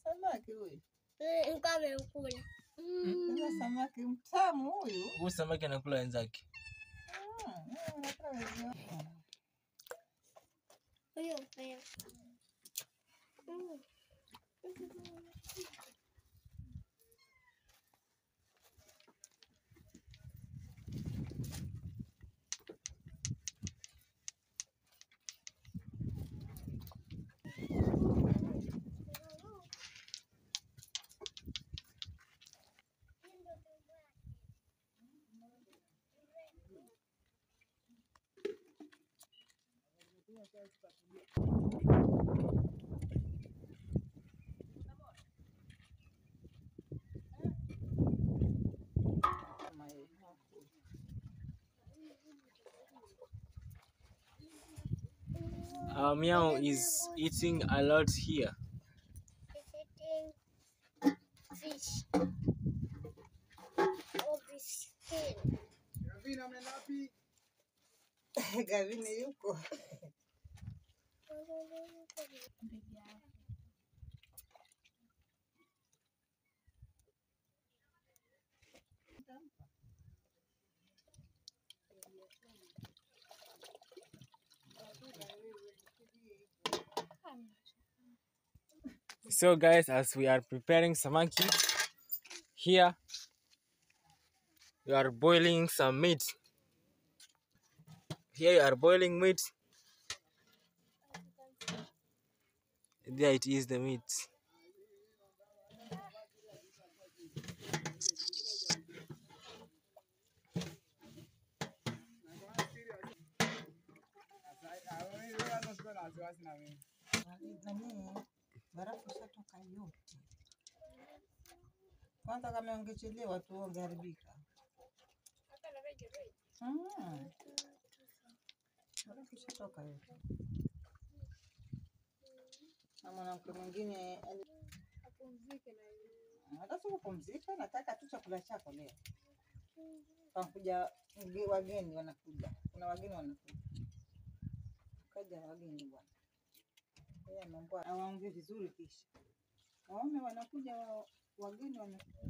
Samaki huyu. Kama Sasa samaki mtamu huyu. Huyu samaki anakula wenzake. Anakula wenzake. Huyo pia. Our meow is eating a lot here. It's eating fish. Of the skin. Gavini yuko. So guys, as we are preparing samaki here, we are boiling some meat. Here you are boiling meat. There it is, the meat. Nani barafu ishatoka yote. Kwanza kama ungechelewa tu ungeharibika. Barafu ishatoka yote. Na mwanamke mwingine hata si kupumzika, nataka tu chakula chako leo. Wanakuja wageni, wanakuja. Kuna wageni wanakuja. Kaja wageni bwana. Yeye ameambiwa awaongee vizuri kisha. Waone wanakuja wageni wanakuja.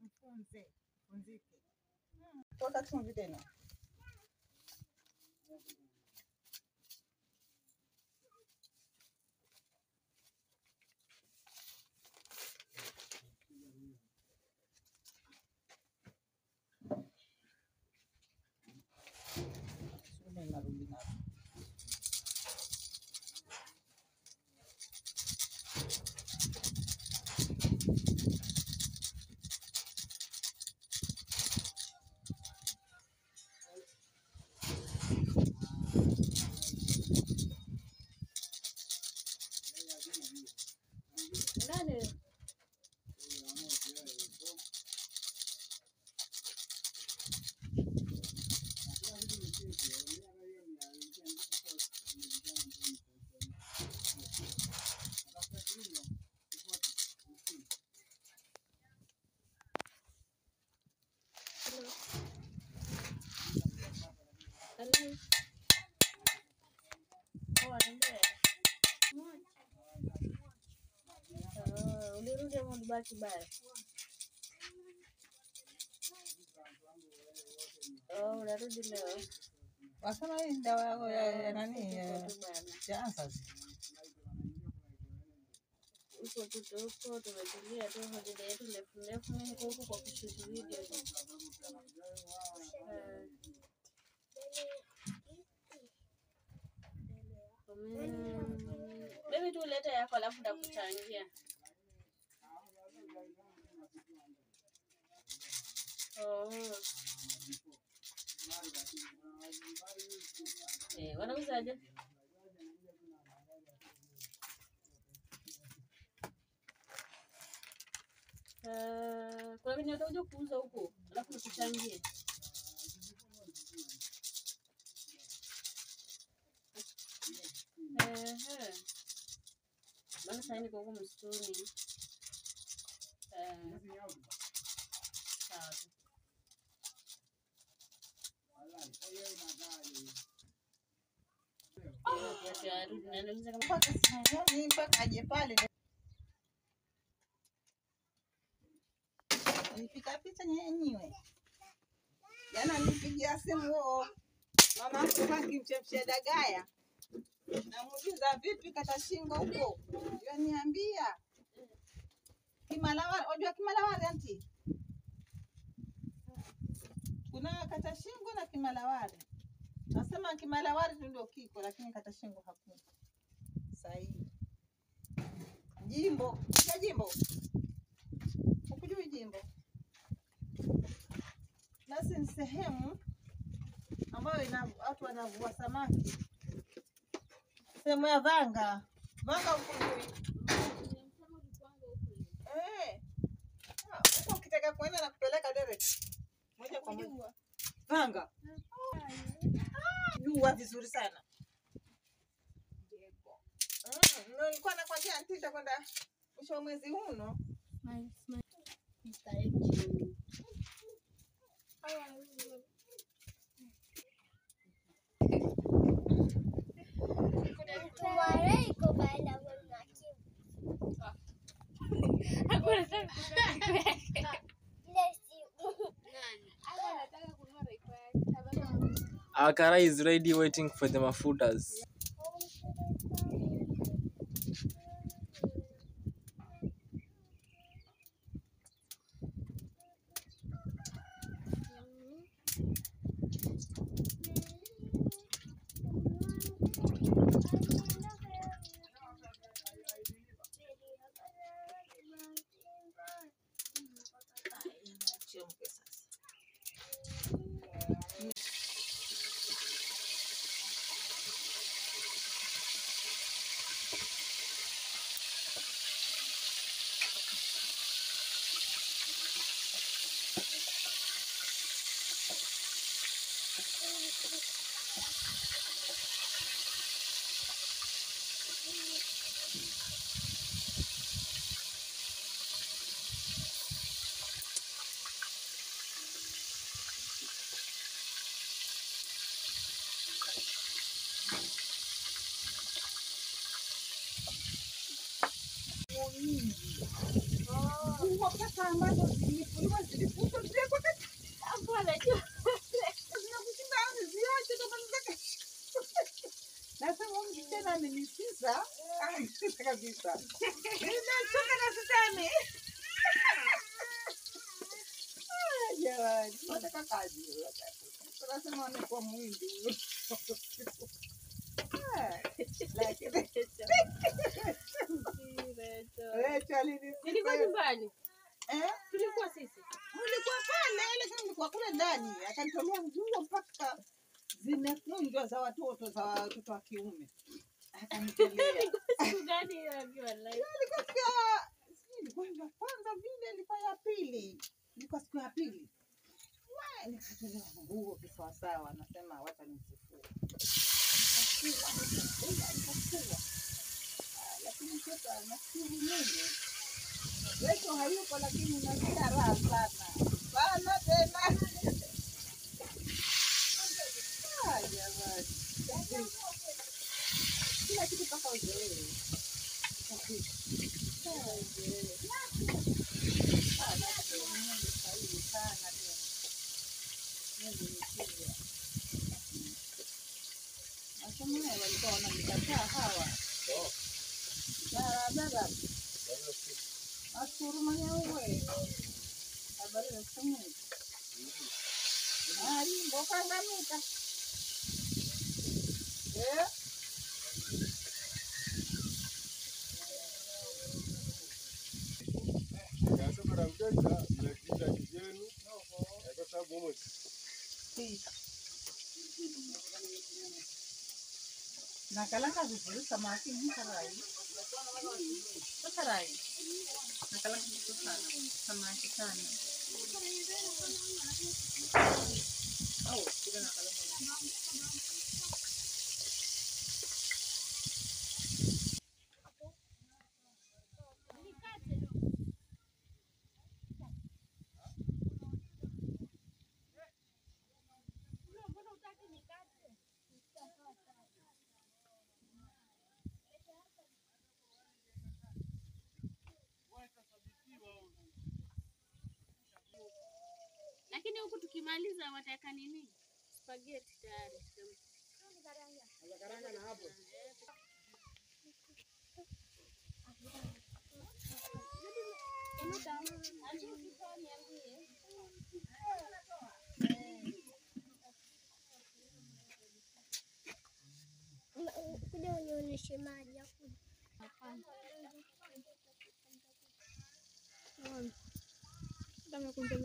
Mfunze, mfunzike. Toka chumvi tena. Narudi nalo. Nani? Hello. Oh, ulirudi ama ulibaki bara? Oh, unarudi leo. Wasema hii ni dawa yako ya nani ya ya answers. Huko tu tuko tumetulia tu, holiday yetu ndefu ndefu. Mimi niko huku kwa kushoot video tu. Baby tu leta yako alafu nitakuchangia. Oh. Wanauzaje? Kuna wenye watakuja kuuza huko alafu nikuchangie. Maana sasa niko huko msituni. Sawa tu. Ananiuliza kama Mpaka simuoni mpaka aje pale. Nilipika picha nyenyewe. Jana nilipigia simu huo mama yangu akimchemshia dagaya. Namuuliza vipi kata shingo huko? Yaniambia Kimalawari, unajua Kimalawari anti? Kuna kata shingo na Kimalawari. Nasema Kimalawari tu ndio kiko, lakini kata shingo hakuna. Sahihi. Jimbo, unajua jimbo? Hukujui jimbo? Basi ni sehemu ambayo ina watu wanavua samaki. Sehemu ya Vanga. Vanga hukujui? Eh. Ah, huko ukitaka kuenda na kupeleka direct. Moja kwa moja. Vanga. Jua vizuri sana. Ndio nilikuwa nakwambia anti nitakwenda mwisho wa mwezi huno. Our karai is ready waiting for the mafutas. Chemke sasa. Nguo pesa ambazo zilifuliwa zilifutwa ziliwekwa katika zinakushinda ziache ndo maana nasema huyu msichana amenisiza amenisiza kabisa. Nimechoka na sitani. Ah, jamani, nataka kazi. Nasema amekuwa mwindi. Ah, lakini Rachel alinisiza. Nilikuwa nyumbani. Eh? Tulikuwa sisi. Mlikuwa pale, lakini mlikuwa kule ndani. Akanitolea nguo mpaka zimekunjwa za watoto wa kiume. Akanitolea. Siku gani hiyo akiwa live? Ilikuwa siku ya sijui ilikuwa ya kwanza vile, ilikuwa ya pili, ilikuwa siku ya pili. We, nikatolewa nguo kisawasawa, nasema wacha nizifue. Nikafua, nikafua, nikafua. Ah, lakini sasa nashukuru Mungu, Yesu hayuko, lakini nasikia raha sana sana tena. Ah, jamani, kila kitu mpaka uzoee. Ah, nashukuru Mungu sahihi sana tena. Mungu ni mkubwa. Masomo haya walikuwa wananikataa hawa. Barabara. Nashukuru mwenyewe. Habari za siku nyingi. Ah, mboka ngamika. Eh? Nakalanga vizuri samaki ni karai. Karai. Nakalanga vizuri sana. Samaki sana. Au, kile nakalanga. Lakini huku tukimaliza wataweka nini? Spaghetti tayari. Karanga na hapo. Kuja unionyeshe maji hapo. Kama kunja